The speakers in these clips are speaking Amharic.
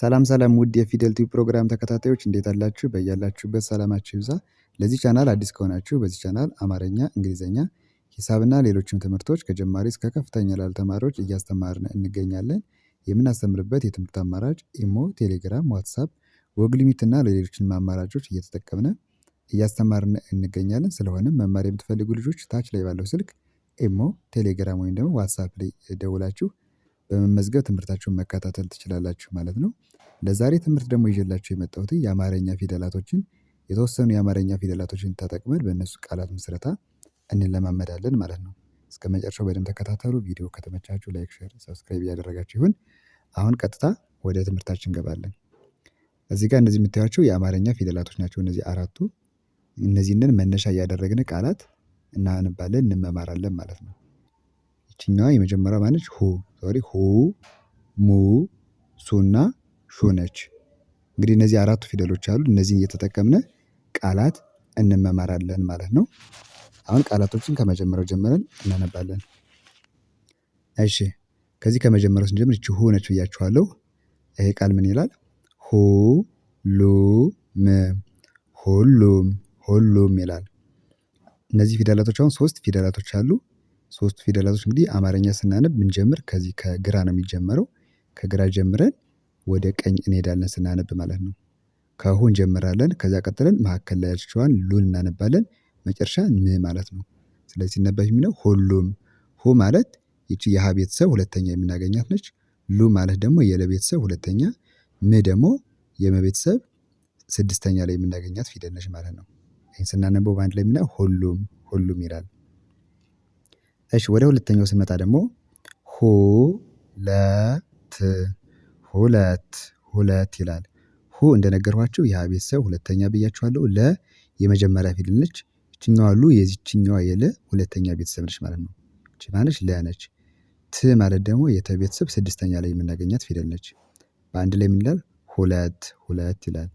ሰላም ሰላም ውድ የፊደል ቲዩብ ፕሮግራም ተከታታዮች እንዴት አላችሁ? በያላችሁበት ሰላማችሁ ይብዛ። ለዚህ ቻናል አዲስ ከሆናችሁ በዚህ ቻናል አማርኛ፣ እንግሊዝኛ፣ ሂሳብና ሌሎችም ትምህርቶች ከጀማሪ እስከ ከፍተኛ ላሉ ተማሪዎች እያስተማርን እንገኛለን። የምናስተምርበት የትምህርት አማራጭ ኢሞ፣ ቴሌግራም፣ ዋትሳፕ፣ Google Meet እና ሌሎችንም አማራጮች እየተጠቀምን እያስተማርን እንገኛለን። ስለሆነም መማር የምትፈልጉ ልጆች ታች ላይ ባለው ስልክ ኢሞ፣ ቴሌግራም ወይም ደግሞ ዋትሳፕ ላይ ደውላችሁ በመመዝገብ ትምህርታችሁን መከታተል ትችላላችሁ ማለት ነው። ለዛሬ ትምህርት ደግሞ ይዤላችሁ የመጣሁት የአማርኛ ፊደላቶችን የተወሰኑ የአማርኛ ፊደላቶችን ተጠቅመን በእነሱ ቃላት ምስረታ እንለማመዳለን ማለት ነው። እስከ መጨረሻው በደንብ ተከታተሉ። ቪዲዮ ከተመቻችሁ like፣ share፣ subscribe እያደረጋችሁ ይሁን። አሁን ቀጥታ ወደ ትምህርታችን እንገባለን። እዚህ ጋር እነዚህ የምታዩቸው የአማርኛ ፊደላቶች ናቸው። እነዚህ አራቱ እነዚህንን መነሻ እያደረግን ቃላት እናነባለን እንመማራለን ማለት ነው። ይችኛዋ የመጀመሪያው ማነች? ሁ sorry ሁ ሙ ሱና ሹ ነች። እንግዲህ እነዚህ አራቱ ፊደሎች አሉ። እነዚህን እየተጠቀምን ቃላት እንመማራለን ማለት ነው። አሁን ቃላቶችን ከመጀመሪያው ጀምረን እናነባለን። እሺ ከዚህ ከመጀመሪያው ስንጀምር ይቺ ሁ ነች ብያችኋለሁ። ይሄ ቃል ምን ይላል? ሁ ሉ ም ሁሉም ሁሉም ይላል። እነዚህ ፊደላቶች አሁን ሶስት ፊደላቶች አሉ። ሶስቱ ፊደላቶች እንግዲህ አማርኛ ስናነብ ብንጀምር ከዚህ ከግራ ነው የሚጀመረው። ከግራ ጀምረን ወደ ቀኝ እንሄዳለን ስናነብ ማለት ነው። ከሁ እንጀምራለን ከዛ ቀጥለን መካከል ላይ ያለችዋን ሉን እናነባለን መጨረሻ ም ማለት ነው። ስለዚህ ሲነበብ የሚለው ሁሉም። ሁ ማለት ይቺ የሀ ቤተሰብ ሁለተኛ የምናገኛት ነች። ሉ ማለት ደግሞ የለ ቤተሰብ ሁለተኛ፣ ም ደግሞ የመ ቤተሰብ ስድስተኛ ላይ የምናገኛት ፊደል ነች ማለት ነው። ይህን ስናነበው በአንድ ላይ የምናየው ሁሉም ሁሉም ይላል። እሺ ወደ ሁለተኛው ስንመጣ ደግሞ ሁ ለ ት ሁለት ሁለት ይላል። ሁ እንደነገርኳችሁ የሀ ቤተሰብ ሁለተኛ ብያችኋለሁ። ለ የመጀመሪያ ፊደል ነች። ይችኛዋ ሉ የዚችኛዋ የለ ሁለተኛ ቤተሰብ ነች ማለት ነው። ይቺ ማነች? ለ ነች። ት ማለት ደግሞ የተ ቤተሰብ ስድስተኛ ላይ የምናገኛት ፊደል ነች። በአንድ ላይ ምን ይላል? ሁለት ሁለት ይላል።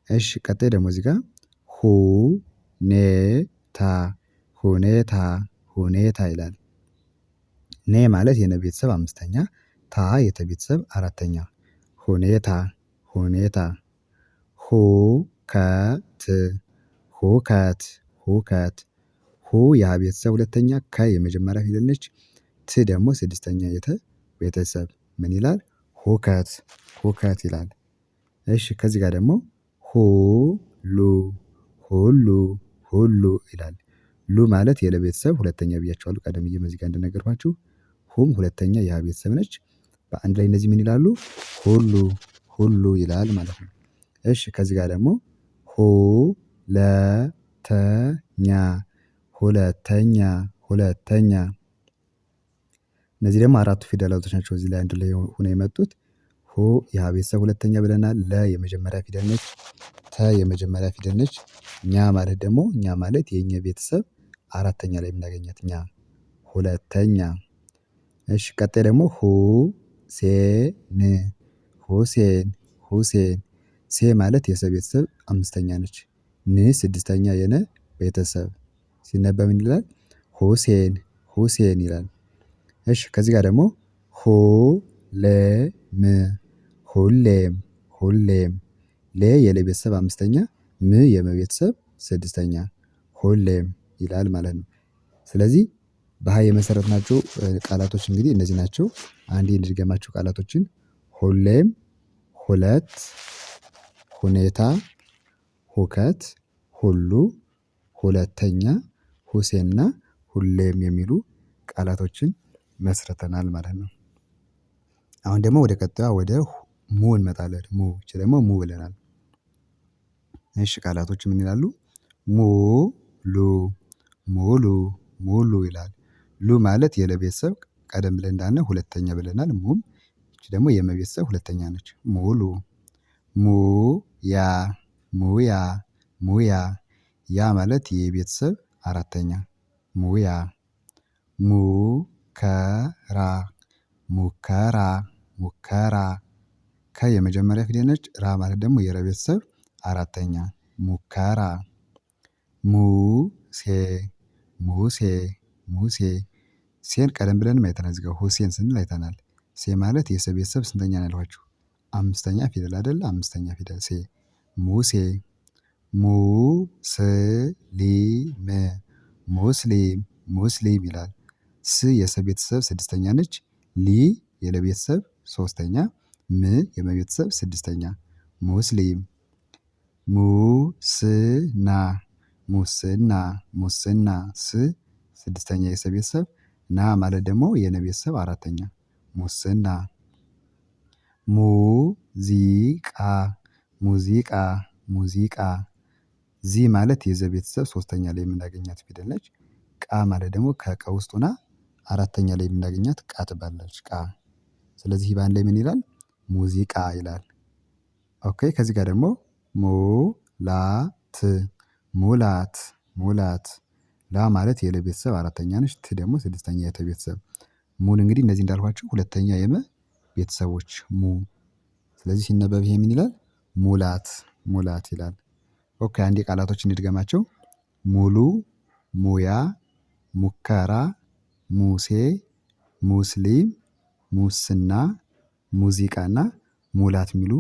እሺ ቀጣይ ደግሞ እዚህ ጋር ሁ ኔ ታ ሁኔታ ሁኔታ ይላል። ኔ ማለት የነ ቤተሰብ አምስተኛ፣ ታ የተ ቤተሰብ አራተኛ። ሁኔታ ሁኔታ። ሁከት ሁከት ሁከት። ሁ የሀ ቤተሰብ ሁለተኛ፣ ከ የመጀመሪያ ፊደል ነች። ት ደግሞ ስድስተኛ የተ ቤተሰብ ምን ይላል? ሁከት ሁከት ይላል። እሺ ከዚህ ጋር ደግሞ ሁሉ ሁሉ ሁሉ ይላል። ሉ ማለት የለ ቤተሰብ ሁለተኛ ብያቸዋለሁ ቀደም ብዬ እዚህ ጋር እንደነገርኳችሁ ሁም ሁለተኛ የሀ ቤተሰብ ነች። በአንድ ላይ እነዚህ ምን ይላሉ? ሁሉ ሁሉ ይላል ማለት ነው። እሺ ከዚህ ጋር ደግሞ ሁ ለ ተ ኛ ሁለተኛ ሁለተኛ። እነዚህ ደግሞ አራቱ ፊደላቶች ናቸው እዚህ ላይ አንድ ላይ ሆነው የመጡት። ሁ የሀ ቤተሰብ ሁለተኛ ብለናል። ለ የመጀመሪያ ፊደል ነች። ተ የመጀመሪያ ፊደል ነች። ኛ ማለት ደግሞ ኛ ማለት የኘ ቤተሰብ አራተኛ ላይ የምናገኛት ኛ ሁለተኛ። እሺ ቀጣይ ደግሞ ሁ ሴ ን ሁሴን ሁሴን። ሴ ማለት የሰ ቤተሰብ አምስተኛ ነች። ን ስድስተኛ የነ ቤተሰብ ሲነበብ ምን ይላል? ሁሴን ሁሴን ይላል። እሺ ከዚህ ጋር ደግሞ ሁ ሌ ም ሁሌም ሁሌም። ሌ የለ ቤተሰብ አምስተኛ፣ ም የመ ቤተሰብ ስድስተኛ ሁሌም ይላል ማለት ነው። ስለዚህ በሀ የመሰረትናቸው ቃላቶች እንግዲህ እነዚህ ናቸው። አንዴ እንድገማቸው ቃላቶችን ሁሌም፣ ሁለት፣ ሁኔታ፣ ሁከት፣ ሁሉ፣ ሁለተኛ፣ ሁሴንና ሁሌም የሚሉ ቃላቶችን መስርተናል ማለት ነው። አሁን ደግሞ ወደ ቀጣዩ ወደ ሙ እንመጣለን። ሙ ይቺ ደግሞ ሙ ብለናል። እሺ ቃላቶች ምን ይላሉ? ሙ ሉ ሙሉ ሙሉ ይላል። ሉ ማለት የለ ቤተሰብ ቀደም ብለን እንዳልነው ሁለተኛ ብለናል። ሙም ይቺ ደግሞ የመ ቤተሰብ ሁለተኛ ነች። ሙሉ ሙ ያ ሙያ ሙያ። ያ ማለት የቤተሰብ አራተኛ ሙያ። ሙከራ ሙከራ ሙከራ። ከ የመጀመሪያ ፊደል ነች። ራ ማለት ደግሞ የረ ቤተሰብ አራተኛ ሙከራ። ሙሴ ሙሴ ሙሴ። ሴን ቀደም ብለንም አይተናል እዚህ ጋር ሁሴን ስንል አይተናል። ሴ ማለት የሰ ቤተሰብ ስንተኛ ነው ያልኋችሁ? አምስተኛ ፊደል አይደለ? አምስተኛ ፊደል ሴ ሙሴ። ሙስሊም ሙስሊም ሙስሊም ይላል። ስ የሰ ቤተሰብ ስድስተኛ ነች። ሊ የለ ቤተሰብ ሶስተኛ፣ ም የመ ቤተሰብ ስድስተኛ። ሙስሊም። ሙስና ሙስና ሙስና ስ ስድስተኛ የሰ ቤተሰብ፣ ና ማለት ደግሞ የነ ቤተሰብ አራተኛ። ሙስና። ሙዚቃ ሙዚቃ ሙዚቃ ዚ ማለት የዘ ቤተሰብ ሶስተኛ ላይ የምናገኛት ፊደል ነች። ቃ ማለት ደግሞ ከቀ ውስጥ ሆና አራተኛ ላይ የምናገኛት ቃ ትባላለች። ቃ። ስለዚህ በአንድ ላይ ምን ይላል? ሙዚቃ ይላል። Okay ከዚህ ጋር ደግሞ ሙላት ሙላት ሙላት ላ ማለት የለ ቤተሰብ አራተኛ ነች። ት ደግሞ ስድስተኛ የተ ቤተሰብ። ሙን እንግዲህ እነዚህ እንዳልኳቸው ሁለተኛ የመ ቤተሰቦች ሙ። ስለዚህ ሲነበብ ይሄ ምን ይላል? ሙላት ሙላት ይላል። Okay አንዴ ቃላቶች እንድገማቸው። ሙሉ፣ ሙያ፣ ሙከራ፣ ሙሴ፣ ሙስሊም፣ ሙስና፣ ሙዚቃና ሙላት የሚሉ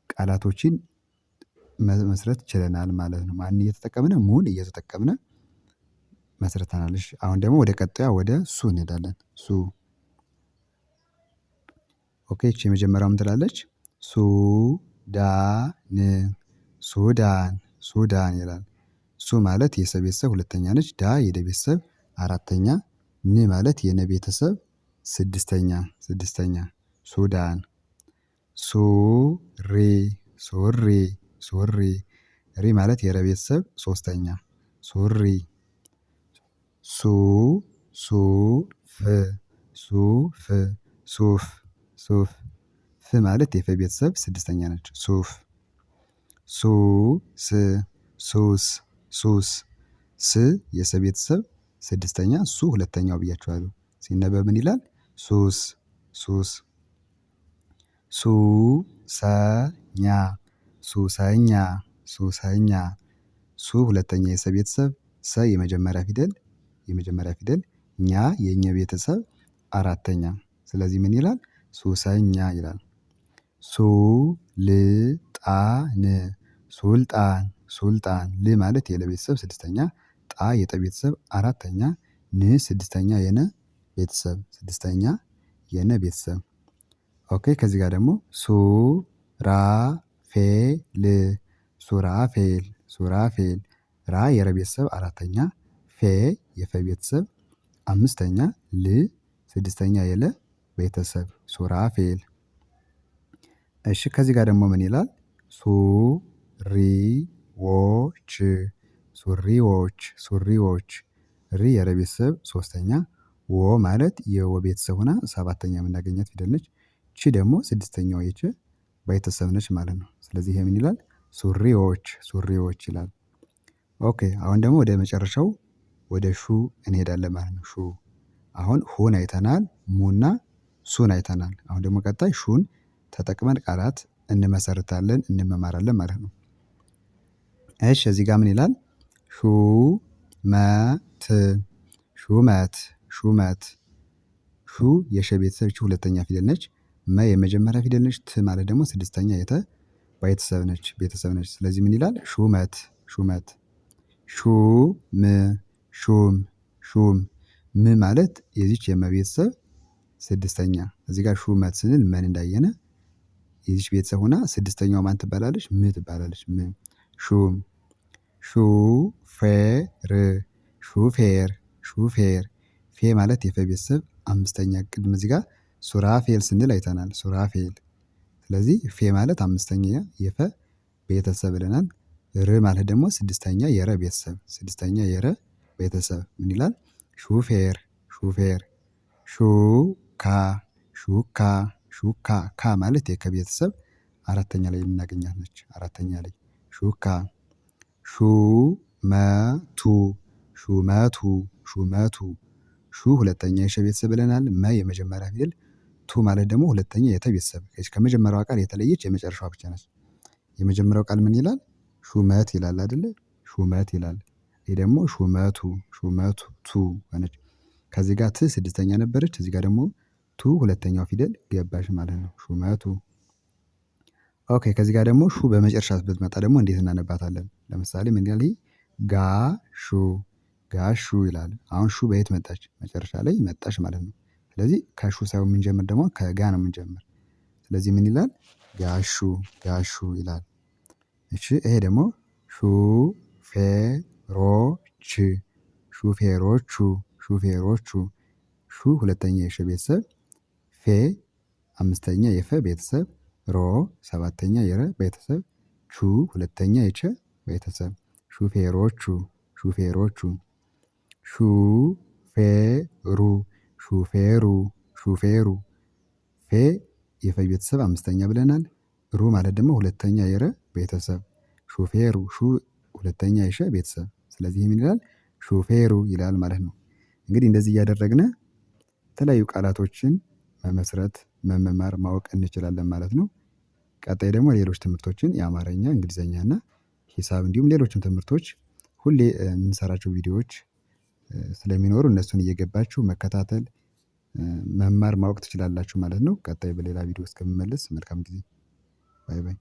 ቃላቶችን መመስረት ችለናል ማለት ነው። ማንን እየተጠቀምን? ሙን እየተጠቀምን መስርተናል። እሺ አሁን ደግሞ ወደ ቀጣዩ ወደ ሱ እንሄዳለን። ሱ። Okay እቺ የመጀመሪያው ምን ትላለች? ሱዳን ሱዳን ሱዳን ይላል። ሱ ማለት የሰ ቤተሰብ ሁለተኛ ነች። ዳ የደ ቤተሰብ አራተኛ፣ ን ማለት የነ ቤተሰብ ስድስተኛ ስድስተኛ። ሱዳን። ሱሪ ሱሪ ሱሪ ሪ ማለት የረ ቤተሰብ ሶስተኛ። ሱሪ። ሱ ሱፍ ሱፍ ሱፍ ሱፍ ፍ ማለት የፈ ቤተሰብ ስድስተኛ ነች። ሱፍ። ሱ ስ ሱስ ሱስ ስ የሰ ቤተሰብ ስድስተኛ፣ ሱ ሁለተኛው ብያችኋለሁ። ሲነበብ ምን ይላል? ሱስ ሱስ። ሱሰኛ ሱሰኛ ሱሰኛ ሱ ሁለተኛ የሰ ቤተሰብ፣ ሰ የመጀመሪያ ፊደል የመጀመሪያ ፊደል፣ ኛ የኘ ቤተሰብ አራተኛ። ስለዚህ ምን ይላል? ሱሰኛ ይላል። ሱልጣን ሱልጣን ሱልጣን ል ማለት የለ ቤተሰብ ስድስተኛ፣ ጣ የጠ ቤተሰብ አራተኛ፣ ን ስድስተኛ የነ ቤተሰብ ስድስተኛ የነ ቤተሰብ። Okay ከዚህ ጋር ደግሞ ሱራፌል ሱራፌል ሱራፌል ራ የረ ቤተሰብ አራተኛ፣ ፌ የፈ ቤተሰብ አምስተኛ፣ ል ስድስተኛ የለ ቤተሰብ ሱራፌል። እሺ ከዚህ ጋር ደግሞ ምን ይላል? ሱሪዎች ሱሪዎች ሱሪዎች ሪ የረ ቤተሰብ ሶስተኛ፣ ወ ማለት የወ ቤተሰብ ሆና ሰባተኛ የምናገኛት ፊደል ነች። ቺ ደግሞ ስድስተኛው የች ቤተሰብ ነች ማለት ነው። ስለዚህ ይሄ ምን ይላል? ሱሪዎች ሱሪዎች ይላል። Okay አሁን ደግሞ ወደ መጨረሻው ወደ ሹ እንሄዳለን ማለት ነው። ሹ። አሁን ሁን አይተናል፣ ሙና ሱን አይተናል። አሁን ደግሞ ቀጣይ ሹን ተጠቅመን ቃላት እንመሰርታለን እንመማራለን ማለት ነው። እሺ እዚህ ጋር ምን ይላል? ሹመት ሹመት ሹመት ሹ የሸ ቤተሰብ ሁለተኛ ፊደል ነች። መ የመጀመሪያ ፊደል ነች። ት ማለት ደግሞ ስድስተኛ የተ ቤተሰብ ነች ቤተሰብ ነች። ስለዚህ ምን ይላል? ሹመት ሹመት። ሹም ሹም ሹም ም ማለት የዚች የመ ቤተሰብ ስድስተኛ። እዚህ ጋር ሹመት ስንል መን እንዳየነ የዚች ቤተሰብ ሆና ስድስተኛው ማን ትባላለች? ም ትባላለች። ም። ሹም። ሹፌር ሹፌር ሹፌር ፌ ማለት የፈ ቤተሰብ አምስተኛ። ቅድም እዚህ ጋር ሱራፌል ስንል አይተናል። ሱራፌል። ስለዚህ ፌ ማለት አምስተኛ የፈ ቤተሰብ ብለናል። ር ማለት ደግሞ ስድስተኛ የረ ቤተሰብ ስድስተኛ የረ ቤተሰብ ምን ይላል? ሹፌር ሹፌር። ሹካ ሹካ ሹካ ካ ማለት የከ ቤተሰብ አራተኛ ላይ የምናገኛት ነች። አራተኛ ላይ ሹካ። ሹመቱ ሹመቱ ሹመቱ ሹ ሁለተኛ የሸ ቤተሰብ ብለናል። መ የመጀመሪያ ፊደል፣ ቱ ማለት ደግሞ ሁለተኛ የተ ቤተሰብ ከመጀመሪያዋ ቃል የተለየች የመጨረሻዋ ብቻ ነች። የመጀመሪያው ቃል ምን ይላል? ሹመት ይላል አይደለ? ሹመት ይላል። ይሄ ደግሞ ሹመቱ ሹመቱ ቱ ሆነች። ከዚህ ጋር ት ስድስተኛ ነበረች። እዚህ ጋር ደግሞ ቱ ሁለተኛው ፊደል ገባች ማለት ነው። ሹመቱ። Okay ከዚህ ጋር ደግሞ ሹ በመጨረሻ ብትመጣ ደግሞ እንዴት እናነባታለን? ለምሳሌ ምን ይላል ይሄ? ጋሹ ጋሹ ይላል። አሁን ሹ በየት መጣች? መጨረሻ ላይ መጣች ማለት ነው። ስለዚህ ከሹ ሳይሆን የምንጀምር ደግሞ ከጋ ነው የምንጀምር። ስለዚህ ምን ይላል? ጋሹ ጋሹ ይላል። እሺ ይሄ ደግሞ ሹፌሮች ሹፌሮቹ ሹፌሮቹ ሹ ሁለተኛ የሸ ቤተሰብ፣ ፌ አምስተኛ የፈ ቤተሰብ፣ ሮ ሰባተኛ የረ ቤተሰብ፣ ቹ ሁለተኛ የቸ ቤተሰብ። ሹፌሮቹ ሹፌሮቹ። ሹፌሩ ሹፌሩ ሹፌሩ። ፌ የፈ ቤተሰብ አምስተኛ ብለናል። ሩ ማለት ደግሞ ሁለተኛ የረ ቤተሰብ። ሹፌሩ ሹ ሁለተኛ የሸ ቤተሰብ። ስለዚህ ምን ይላል? ሹፌሩ ይላል ማለት ነው። እንግዲህ እንደዚህ እያደረግን የተለያዩ ቃላቶችን መመስረት፣ መመማር፣ ማወቅ እንችላለን ማለት ነው። ቀጣይ ደግሞ ሌሎች ትምህርቶችን የአማርኛ፣ እንግሊዘኛ እና ሂሳብ እንዲሁም ሌሎችም ትምህርቶች ሁሌ የምንሰራቸው ቪዲዮዎች ስለሚኖሩ እነሱን እየገባችሁ መከታተል፣ መማር፣ ማወቅ ትችላላችሁ ማለት ነው። ቀጣይ በሌላ ቪዲዮ እስከምመለስ መልካም ጊዜ። Bye bye።